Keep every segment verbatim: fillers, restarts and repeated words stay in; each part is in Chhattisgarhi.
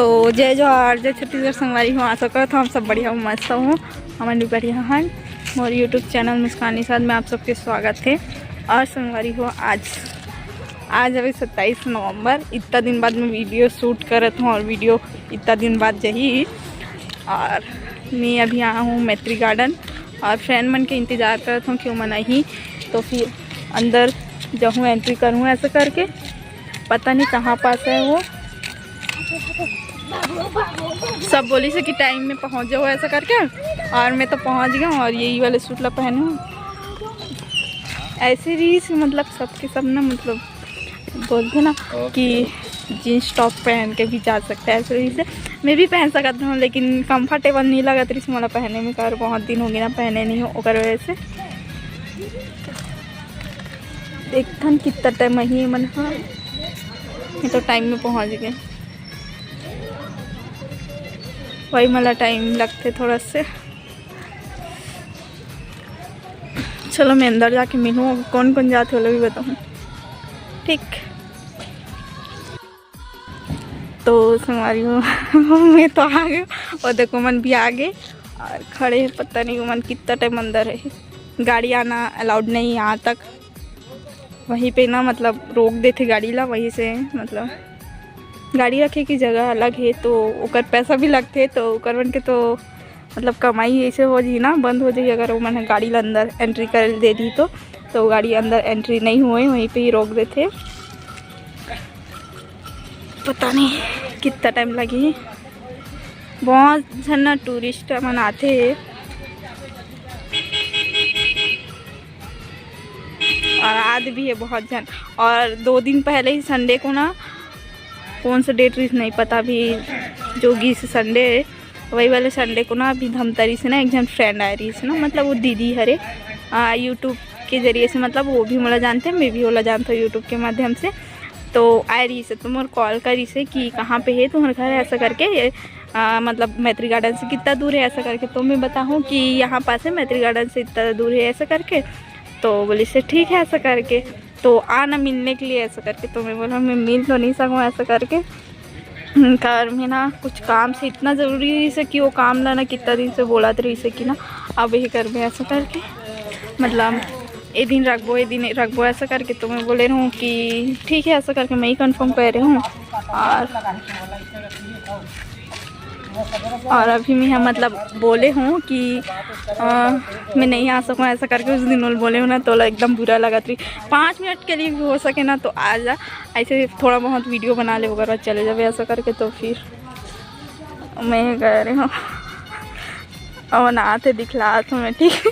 तो जय जोहार, जय छत्तीसगढ़ संगवारी हो। आशा करत हूँ आप सब बढ़िया हो, मस्त हो। हमन भी बढ़िया हन। मोर YouTube चैनल मुस्कान निषाद में आप सबके स्वागत है। और संगवारी हो, आज आज हवे सत्ताईस नवंबर। इतना दिन बाद मैं वीडियो शूट करत हूँ और वीडियो इतना दिन बाद जही। और मैं अभी आया हूँ मैत्री गार्डन और फ्रेंड मन के इंतजार करत हूँ कि ओमन आही, तो फिर अंदर जाहूँ, एंट्री करूँ ऐसा करके। पता नहीं कहाँ पास है वो। सब बोली से कि टाइम में पहुँच जाओ ऐसा करके, और मैं तो पहुँच गया हूँ। और यही वाले सूट ला पहने हूँ। ऐसे रहिस मतलब सबके सब ना, मतलब बोलते ना कि जींस टॉप पहन के भी जा सकते हैं, ऐसे रहिस। मैं भी पहन सकत हूँ, लेकिन कंफर्टेबल नहीं लगत रहिस मोला पहने में, काबर बहुत दिन हो गए ना पहने नहीं हो, ओकर वजह से। देखथन कितना टाइम ही मन, हाँ, मैं तो टाइम में पहुँच गए। वही मला टाइम लगते थोड़ा से। चलो, मैं अंदर जाके मिलूँ, अब कौन कौन जाते, ओला भी बताऊँ। ठीक, तो संगवारी हो, मैं तो आ गई, और देखो, ओमन भी आ गए और खड़े हैं। पता नहीं ओमन कितना टाइम अंदर है, गाड़ी आना अलाउड नहीं है यहाँ तक। वहीं पे ना, मतलब, रोक देथे गाड़ी ला, वहीं से, मतलब, गाड़ी रखे की जगह अलग है, तो ओकर पैसा भी लगथे, तो ओकर मन के तो, मतलब, कमाई ऐसे हो जाही ना, बंद हो जाही, अगर ओमन ह गाड़ी ला अंदर एंट्री कर दे दी तो। तो गाड़ी अंदर एंट्री नहीं हुए, वहीं पे ही रोक देथे। पता नहीं कितना टाइम लगही। बहुत झन ना टूरिस्ट मन आथे, और आज भी है बहुत झन। और दो दिन पहले ही संडे को ना, कौन सा डेट रहिस नहीं पता, अभी जो गिस संडे है, वही वाले संडे को ना, अभी धमतरी से ना एक झन फ्रेंड आए रहिस ना, मतलब वो दीदी हरे, आ, यूट्यूब के जरिए से, मतलब वो भी मोला जानथे, मैं भी ओला जानथों यूट्यूब के माध्यम से। तो आए रहिस, तो मोर कॉल करिस कि कहाँ पे है तुम्हारा घर, ऐसा करके, आ, मतलब मैत्री गार्डन से कितना दूर है, ऐसा करके। तो मैं बताहूँ कि यहाँ पास है, मैत्री गार्डन से इतना दूर है, ऐसा करके। तो बोलिस ठीक है, ऐसा करके, तो आना मिलने के लिए, ऐसा करके। तो मैं बोला, मैं मिल तो नहीं सकूँ, ऐसा करके। हम्म, कार में ना कुछ काम से इतना ज़रूरी रहिस कि वो काम ला ना कितना दिन से बोलत रहिस कि ना, अब ये करबे, ऐसा करके, मतलब, ए दिन रखबो, ए दिन रखबो, ऐसा करके। तो मैं बोले रहूँ कि ठीक है, ऐसा करके मैं ही कंफर्म कर रही हूँ। और और अभी मैं यहाँ, मतलब, बोले हूँ कि, अ, मैं नहीं आ सकूँ, ऐसा करके उस दिन बोले हूँ ना, तो एकदम बुरा लगत रहिस। पाँच मिनट के लिए भी हो सके ना, तो आ जा, ऐसे थोड़ा बहुत वीडियो बना ले, ओकर बाद चले जाबे, ऐसा करके। तो फिर मैं कह रही हूँ, अब ना आते दिखला तुम्हें, ठीक है?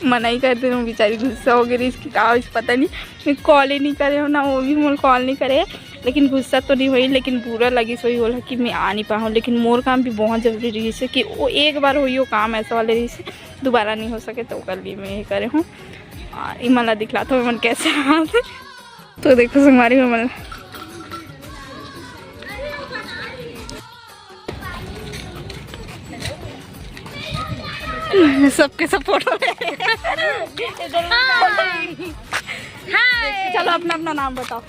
मना ही कर दे रही हूँ, बेचारी गुस्सा हो गई रहिस कि का होइस, पता नहीं, मैं कॉल ही नहीं करे हूँ ना, वो भी मोला कॉल नहीं करे। लेकिन गुस्सा तो नहीं होइस, लेकिन बुरा लगिस होही ओला कि मैं आ नहीं पाऊँ। लेकिन मोर काम भी बहुत ज़रूरी रहिस कि वो एक बार होही, वो काम ऐसा वाले रहिस, दोबारा नहीं हो सके, तो ओकर लिए मैं ये करे हूँ। और इमन ला दिखलात हूँ, इमन कैसे हाथ। तो देखो संगवारी हो, मन सबके सब फोटो ले। हाय। चलो, अपना अपना नाम बताओ।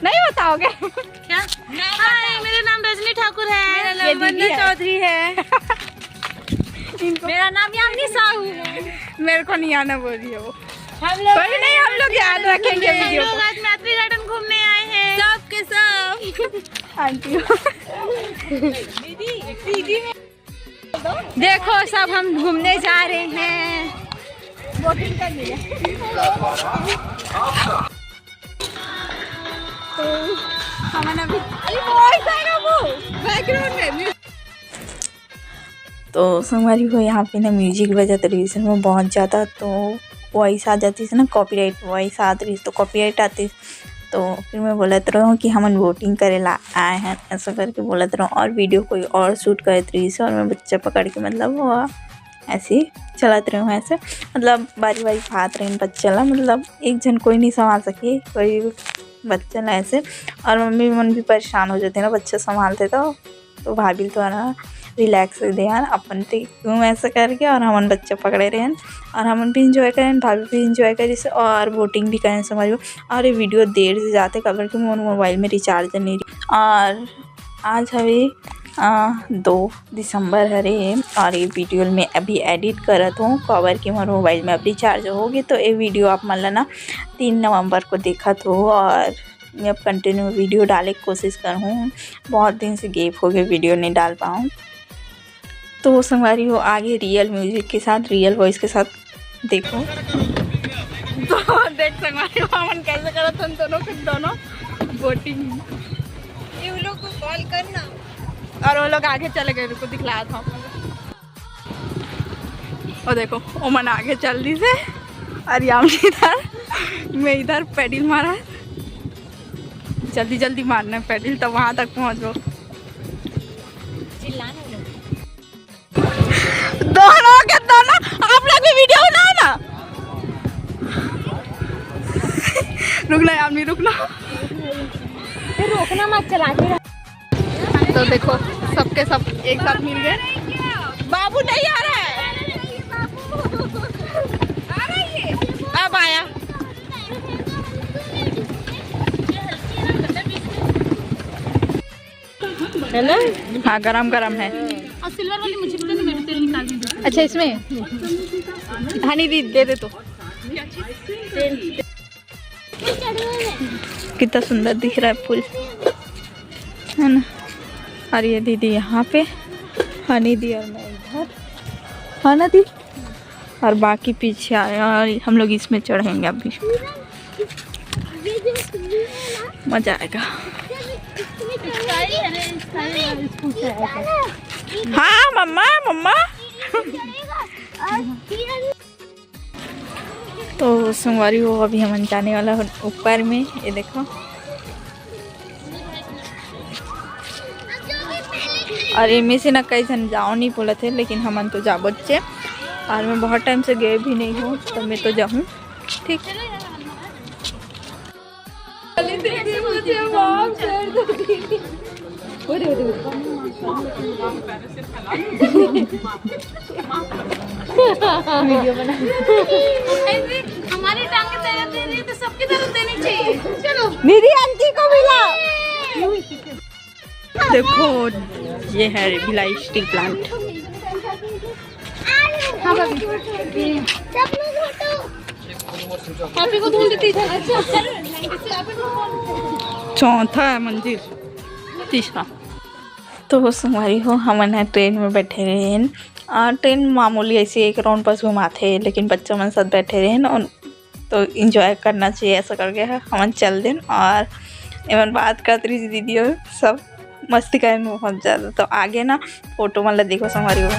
नहीं बताओगे? क्या? हाय, मेरा नाम रजनी ठाकुर है। मेरा नाम ये दीदी वंदना है। चौधरी है। इनको मेरा नाम यामिनी साहू है। मेरे को नहीं आना बोल रही है वो। हम लोग कोई नहीं, हम लोग याद रखेंगे हम वीडियो लोग को। आज मैत्री गार्डन घूमने आए हैं। सब के सब। आंटी हो। दीदी, दीदी में देखो, सब हम घूमने जा रहे हैं। बोटिंग करने। तो हमन अभी, अरे, वो ऐसा है ना, वो बैकग्राउंड में म्यूजिक। तो संगवारी हो, यहाँ पे ना म्यूजिक बजत रहिस ना बहुत ज़्यादा, तो वॉइस आ जातिस ना, कॉपीराइट वॉइस आत रहिस, तो कॉपीराइट आतिस। तो फिर मैं बोलत रहूँ कि हमन बोटिंग करे ला आए हैं, ऐसा करके बोलत रहूँ, और वीडियो कोई और शूट करत रहिस और मैं बच्चा पकड़ के, मतलब, वो ऐसे ही चलत रहूँ, ऐसे, मतलब, बारी बारी भात रहीन बच्चा ला, मतलब, एक झन कोई नहीं संभाल सके कोई बच्चा ला ऐसे। और मम्मी मन भी परेशान हो जाते ना बच्चा संभालते तो। तो भाभी तो ना रिलैक्स दे यार, अपन ते क्यों ऐसा करके, और हमन बच्चा पकड़े रहेन और हमन भी इंजॉय करेन, भाभी भी इंजॉय करिस और बोटिंग भी करेन, समझ लो। और ये वीडियो देर से जाते, काबर कि मोर मोबाइल में रिचार्ज नहीं रही। और आज हवे, अ, दो दिसंबर हरे और ये वीडियो मैं अभी एडिट करत हूँ, काबर कि मोर मोबाइल में अब रिचार्ज होगे, तो ये वीडियो आप मन ला ना तीन नवंबर को देखत हो और मैं अब कंटिन्यू वीडियो डाले के कोशिश करहूँ। बहुत दिन से गैप हो गए, वीडियो नहीं डाल पाऊँ। तो संगवारी हो, आगे रियल म्यूजिक के साथ, रियल वॉइस के साथ देखो। तो देख संगवारी हो, हमन कैसे करत हन दोनों के दोनों बोटिंग। ये लोग को कॉल करना। और वो लोग आगे चले गए, रुको दिखलात हूँ। और देखो, ओमन आगे चल दिस हे और यामिनी इधर, मैं इधर पैडल मारा है। जल्दी जल्दी मारना है पैडल, तब वहाँ तक पहुँचबो। चिल्लाना नहीं। दोनों के दोनों, आप लोग भी वीडियो बनाओ ना। रुकना यामिनी, रुकना। फिर रोकना मत, चलाते रहो। तो देखो, सबके सब एक साथ मिल गए। बाबू नहीं आ रहा है, अब आया। है ना? हाँ, गरम गरम है। और सिल्वर वाली मुझे भी दे दो, मैं भी तेल निकाल दूँ। अच्छा, इसमें हनी दी दे दे तो। कितना सुंदर दिख रहा है फूल, है ना? और ये दीदी यहाँ पे, हनी दी और मैं इधर, है ना दी? और बाकी पीछे आए और हम लोग इसमें चढ़ेंगे अभी। मजा आएगा। हाँ मम्मा, मम्मा। तो संगवारी हो, अभी हमन जाने वाला हन ऊपर में, ये देखो। और एमे से ना कई झन जाओ नहीं बोलत हे, लेकिन हमन तो जाबोच हे। और मैं बहुत टाइम से गए भी नहीं हूँ, तो मैं तो जाहूँ। ठीक। वीडियो बना। हमारी टांगे दर्द दे रही है, तो सबकी दर्द देनी चाहिए। चलो। दीदी, आंटी को मिला। देखो, ये है भिलाई स्टील प्लांट। हाँ, भाभी। आप ही को ढूंढ रही थी इधर। अच्छा, चलो। चौथा है मंजिल, तीसरा। तो संगवारी हो, हमन ह ट्रेन में बैठे रहे हन। आ, ट्रेन मामूली ऐसे एक राउंड बस घुमाथे, लेकिन बच्चा मन साथ बैठे रहे हन और तो एंजॉय करना चाहिए, ऐसा करके ह-, हमन चल देन। और एमन बात करत रही दीदी और सब मस्ती करे में बहुत ज़्यादा। तो आगे ना फोटो मन ला देखो संगवारी हो।